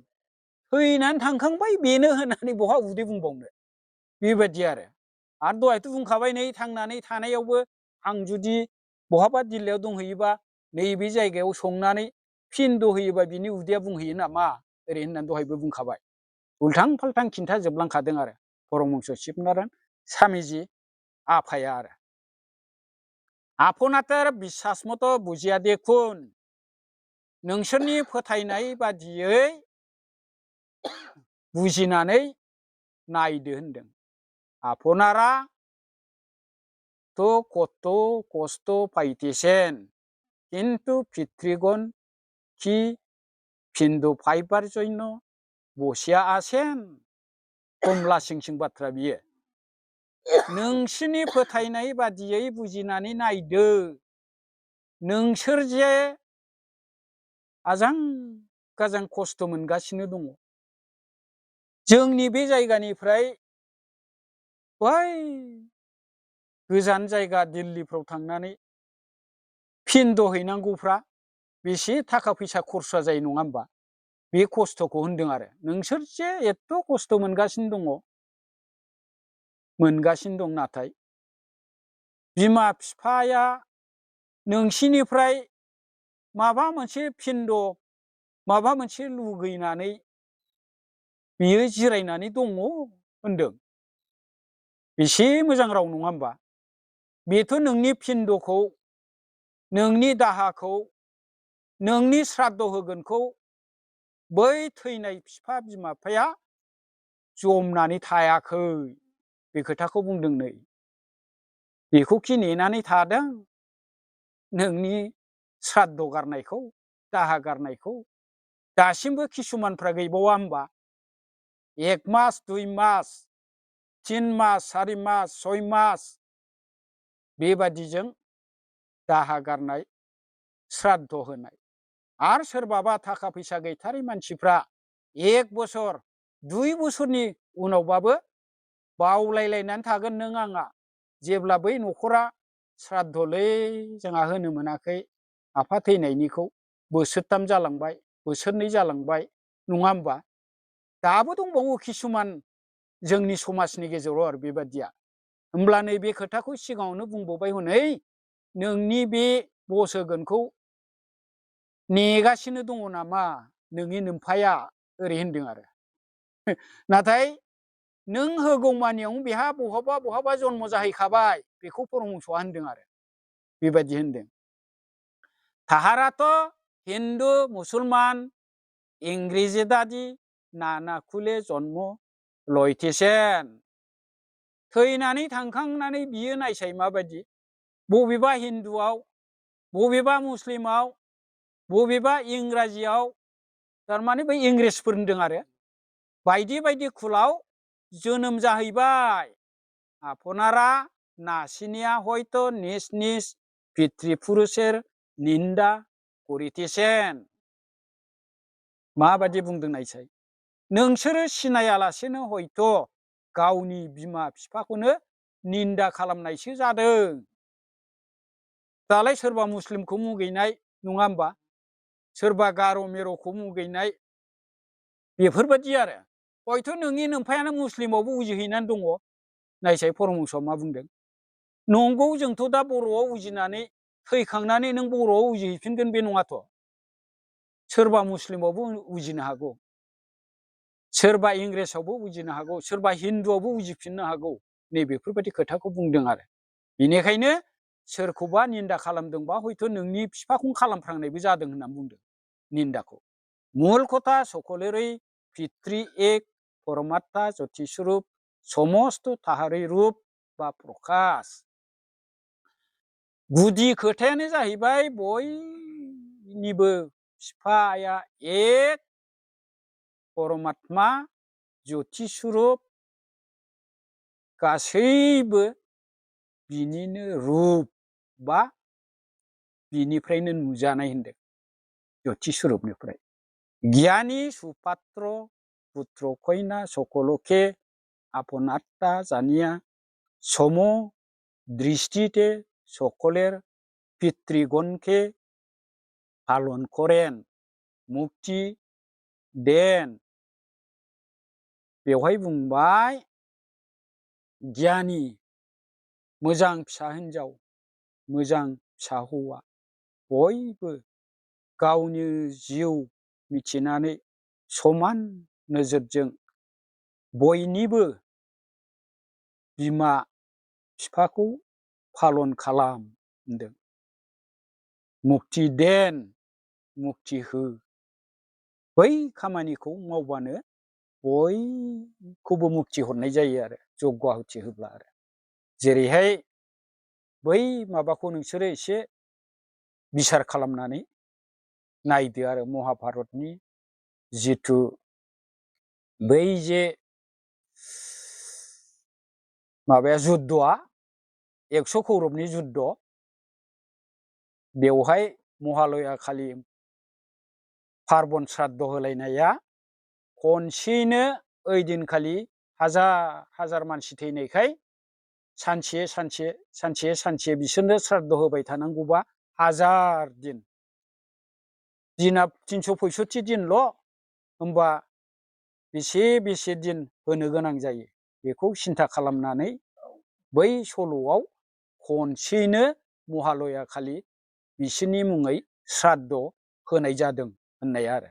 थैनानै थांखांबाय बेनो होननानै बहा उदै बुंबावनो, बेबायदि आरो दहायथ' बुंखाबाय नै थांनानै थानायावबो आं जुदि बहाबा दिल्लीयाव दंहैयोबा नैबे जायगायाव संनानै पिण्ड होयोबा बिनि उदैया बुंहैयो नामा ओरै होननानै दहायबो बुंखाबाय। उल्थां फाल्थां खिन्थाजोबलांखादों आरो परमहंस शिबनारायण স্বামীজি आफाया आरो। আপনাদের বিশ্বাস মতো বুঝিয়া দেখুন। नोंसोरनि फोथायनाय बादियै बुजिनानै नायदो होनदों। আপনারা তো কত কষ্ট পাইতেছেন, কিন্তু পিতৃগণ কি পিণ্ড পাইবার জন্য বসিয়া আছেন? कमला सिं बाथ्रा बियो। नोंसोरनि फोथायनाय बादियै बुजिनानै नायदो। नोंसोर जे आजां गाजां खस्थ' मोनगासिनो दङ। जोंनि बे जायगानिफ्राय बै गोजान जायगा दिल्लीफ्राव थांनानै पिण्ड हैनांगौफ्रा बेसे थाखा फैसा खरसा जायो नङा होमबा? बे खस्थ'खौ होनदों आरो। नोंसोर जे एथ' खस्थ' मोनगासिनो दं, नाथाय बिमा बिफाया नोंसिनिफ्राय माबा मोनसे पिण्ड माबा मोनसे लुगैनानै बियो जिरायनानै दङ होनदों। बेसे मोजां राव नङा होमबा? बेथ' नोंनि पिण्डखौ, नोंनि दाहाखौ, नोंनि श्राद्ध होगोनखौ बै थैनाय बिफा बिमा बिफाया जमनानै थायाखै। बे खोथाखौ बुंदों नै। बेखौ खि नेनानै थादों नोंनि श्राद्ध गारनायखौ, दाहा गारनायखौ? दासिमबो किसुमानफ्रा गैबावा होमबा? 1 मास 2 मास 3 मास 4 मास 6 मास बेबादिजों दाहा गारनाय श्राद्ध होनाय। आरो सोरबाबा थाखा फैसा गैथारै मानसिफ्रा 1 बोसोर 2 बोसोरनि उनावबाबो बावलायलायनानै थागोन नों आंहा, जेब्ला बै न'खरा श्राद्धलै जोंहा होनो मोनाखै आफा थैनायनिखौ, बोसोरथाम जालांबाय, बोसोरनै जालांबाय, नङा होमबा? दाबो दंबावो किसुमान जोंनि समाजनि गेजेराव आरो बेबादिया। होमब्ला नैबे खोथाखौ सिगाङावनो बुंबावबाय, हनै नोंनि बे बस होगोनखौ नेगासिनो दङ नामा नोंनि नोम्फाया, ओरै होनदों आरो। नाथाय नों होगौमानियावनो बेहा बहाबा बहाबा जन्म जाहैखाबाय, बेखौ परमहंसआ होनदों आरो बेबायदि होनदों। তাহারা তো হিন্দু মুসলমান ইংরেজি দাদি নানা খুলে জন্ম লইতেছেন। थैनानै थांखांनानै बियो नायसाय माबायदि, बबेबा हिन्दुआव, बबेबा मुस्लिमाव, बबेबा इंराजियाव, थारमाने बै इंग्रेजफोर होनदों आरो, बायदि बायदि कुलाव जोनोम जाहैबाय। আপনারা নাসিনিয়া হয়তো নিজ নিজ পিতৃপুরুষের निन्दा करितेছেন। माबादि बुंदों नायसाय, नोंसोरो सिनायालासेनो हयथ' गावनि बिमा बिफाखौनो निन्दा खालामनायसो जादों। दालाय सोरबा मुस्लिमखौ मुगैनाय, नङा होमबा? सोरबा गार' मेर'खौ मुगैनाय, बेफोरबायदि आरो। हयथ' नोंनि नोम्फायानो मुस्लिमावबो उजिहैनानै दङ। नायसाय परमहंसआ मा बुंदों। नंगौ, जोंथ' दा बर'आव उजिनानै थैखांनानै नों बर'आव उजिहैफिनगोन बे नङाथ'। सोरबा मुस्लिमावबो उजिनो हागौ, सोरबा इंग्रेजावबो उजिनो हागौ, सोरबा हिन्दुआवबो उजिफिननो हागौ। नैबेफोरबायदि खोथाखौ बुंदों आरो। बेनिखायनो सोरखौबा निन्दा खालामदोंबा हयथ' नोंनि बिफाखौनो खालामफ्रांनायबो जादों होननानै बुंदों निन्दाखौ। मूल কথা সকলেরই পিতৃ এক, परमात्मा ज्योतिस्वरूप, समस्त ताहारै रूप बा प्रकाश। गुदि खोथायानो जाहैबाय बयनिबो बिफाया एक, परमात्मा ज्योतिस्वरूप, गासैबो बिनिनो रुप बा बिनिफ्रायनो नुजानाय होनदों, ज्योतिस्वरूपनिफ्राय। জ্ঞানী সুপাত্র পুত্র কন্যা সকলকে আপন আত্মা জানিয়া সম দৃষ্টিতে সকলের পিতৃগণকে পালন করেন, মুক্তি देन। बेवहाय बुंबाय गियानि, मोजां फिसा हिन्जाव, मोजां फिसा हौवा, बयबो गावनि जिउ मिथिनानै समान नोजोरजों बयनिबो बिमा बिफाखौ पालन खालाम होनदों। मुक्ति देन, मुक्ति हो। बै खामानिखौ मावबानो बयखौबो मुक्ति हरनाय जायो आरो, जग्य आहुति होब्ला आरो। जेरैहाय बै माबाखौ नोंसोरो एसे बिसार खालामनानै नायदो आरो, महाभारतनि जिथु बै जे माबाया जुद्धआ 100 कौरबनि जुद्ध, बेवहाय महालया खालि पार्बन श्राद्ध होलायनाया खनसेयैनो ओइदिनखालि हाजार हाजार मानसि थैनायखाय सानसे सानसे सानसे सानसे बिसोरनो श्राद्ध होबाय थानांगौबा हाजार दिन, दिना 365 दिनल', होमबा बेसे बेसे दिन होनो गोनां जायो, बेखौ सिन्था खालामनानै बै सल'आव खनसेयैनो महालया खालि बिसोरनि मुङै श्राद्ध होनाय जादों होननाय आरो।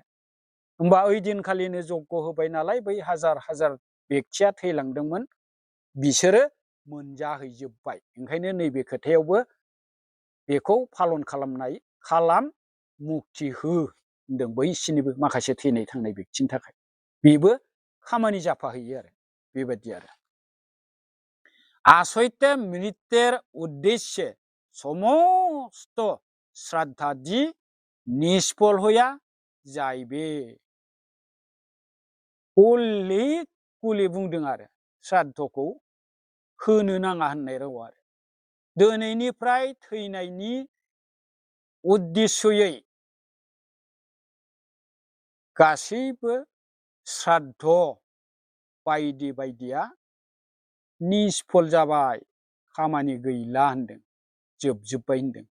होमबा ओइदिनखालिनो जग्य होबाय नालाय बै हाजार हाजार बेक्तिया थैलांदोंमोन, बिसोरो मोनजाहैजोब्बाय। ओंखायनो नैबे खोथायावबो बेखौ पालन खालामनाय खालाम, मुक्ति हो होनदों बैसिनिबो माखासे थैनाय थांनाय बेक्तिनि थाखाय। बेबो खामानि जाफाहैयो आरो, बेबायदि आरो। आसयते मृत्येर उद्देश्य समस्त श्राद्धादि निष्फल हया जायबे। कुलि कुलि बुंदों आरो, श्राद्धखौ होनो नाङा होननाय राव आरो। दिनैनिफ्राय थैनायनि उद्देश्ययै गासैबो श्राद्ध बायदि बायदिया निष्फल जाबाय, खामानि गैला होनदों, जोबजोब्बाय होनदों।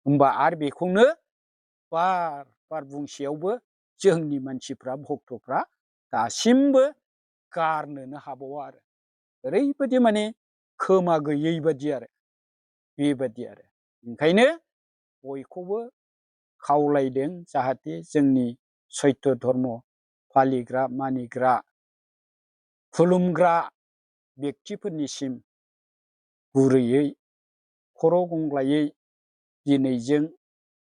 होमबा आरो बेखौनो बार बार बुंसेयावबो जोंनि मानसिफ्रा भक्तफ्रा दासिमबो गारनोनो हाबावा आरो ओरैबायदि माने खोमा गैयै बादि आरो बेबादि आरो ओंखायनो बयखौबो खावलायदों जाहाथे जोंनि सैत्य धर्म फालिग्रा मानिग्रा खुलुमग्रा व्यक्तिफोरनिसिम गुरैयै खर' गंग्लायै दिनैजों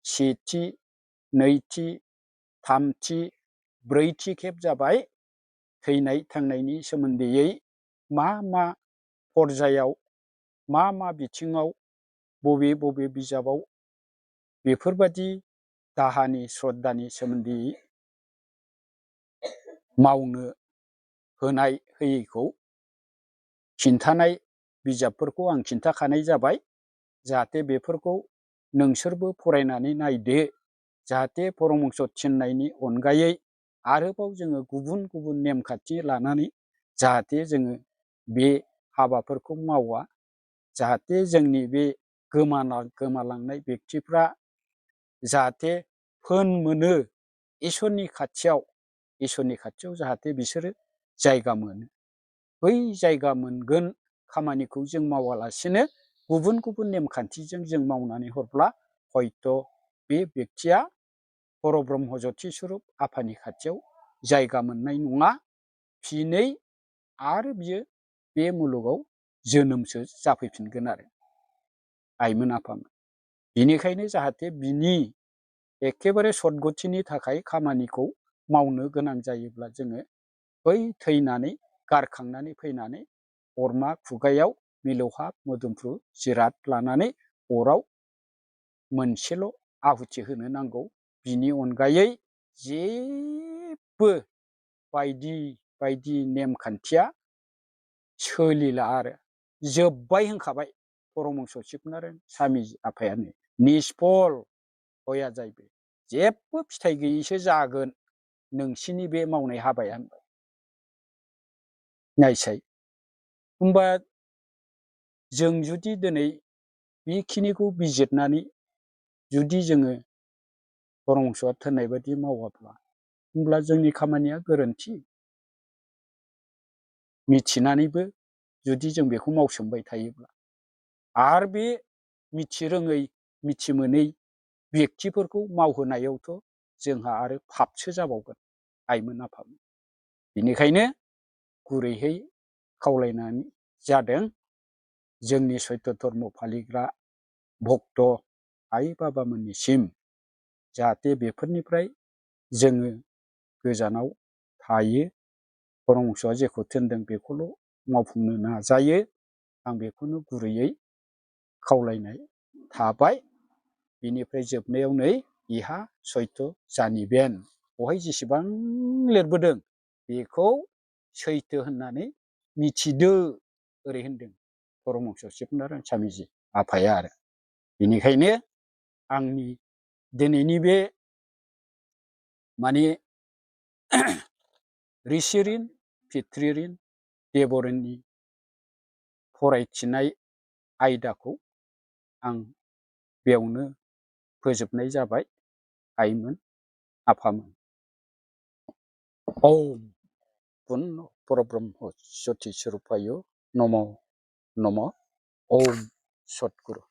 सेथि नैथि थामथि ब्रैथि खेब जाबाय थैनाय थांनायनि सोमोन्दैयै मा मा पर्यायाव मा मा बिथिङाव बबे बबे बिजाबाव बेफोरबादि दाहानि श्रद्धानि सोमोन्दै मावनो होनाय होयैखौ खिन्थानाय बिजाबफोरखौ आं खिन्थाखानाय जाबाय। जाहाथे बेफोरखौ नोंसोरबो फरायनानै नायदो, जाहाथे परमहंस थिननायनि अनगायै आरोबाव जोङो गुबुन गुबुन नेमखान्थि लानानै जाहाथे जोङो बे हाबाफोरखौ मावा, जाहाथे जोंनि बे गोमालांनाय व्यक्तिफ्रा जाहाथे फोन मोनो इसोरनि खाथियाव जाहाथे बिसोरो जायगा मोनो। बै जायगा मोनगोन खामानिखौ जों मावालासिनो गुबुन गुबुन नेमखान्थिजों जों मावनानै हरब्ला हयथ' बे व्यक्तिया परब्रह्म ज्योति स्वरूप आफानि खाथियाव जायगा मोननाय नङा, फिनै आरो बियो बे मुलुगाव जोनोमसो जाफैफिनगोन आरो आइमोन आफामोन। बिनिखायनो जाहाथे बिनि एखेबारे सद्गतिनि थाखाय खामानिखौ मावनो गोनां जायोब्ला जोङो बै थैनानै गारखांनानै फैनानै अरमा खुगायाव मिलौहाब मोदोमफ्रु जिराद लानानै अराव मोनसेल' आहुथि होनो नांगौ। बिनि अनगायै जेबो बायदि बायदि नेमखान्थिया सोलिला आरो जोब्बाय होनखाबाय परमहंस शिबनारायण स्वामी आफायानो। निष्फल गया जायबो जेबो फिथाइ गैयैसो जागोन नोंसिनि बे मावनाय हाबाया। नायसाय होमबा जों जुदि दिनै बेखिनिखौ बिजिरनानै जुदि जोङो परमहंसआ थिननाय बायदि मावाब्ला होमब्ला जोंनि खामानिया गोरोन्थि। मिथिनानैबो जुदि जों बेखौ मावसोमबाय थायोब्ला आरो बे मिथिरोङै मिथिमोनै व्यक्तिफोरखौ मावहोनायावथ' जोंहा आरो पापसो जाबावगोन आइमोन आफामोन। बेनिखायनो गुरैहै खावलायनानै जादों जोंनि सैत्य धर्म फालिग्रा भक्त आइ बाबामोननिसिम जाहाथे बेफोरनिफ्राय जोङो गोजानाव थायो, परमहंसआ जेखौ थिनदों बेखौल' मावफुंनो नाजायो। आं बेखौनो गुरैयै खावलायनाय थाबाय। बिनिफ्राय जोबनायाव नै इहा सैत्य जानिबेन बेवहाय जेसेबां लिरबोदों बेखौ सैथो होननानै मिथिदो ओरै होनदों परमहंस शिबनारायण स्वामीजि आफाया आरो। बेनिखायनो आंनि दिनैनि बे माने ऋषिरिन पितृरिन देबरिननि फरायथिनाय आयदाखौ आं बेयावनो फोजोबनाय जाबाय आइमोन आफामोन। ओम पुर्ण परब्रह्म ज्योति स्वरूपाय नमो नमः। ओम सद्गुरु।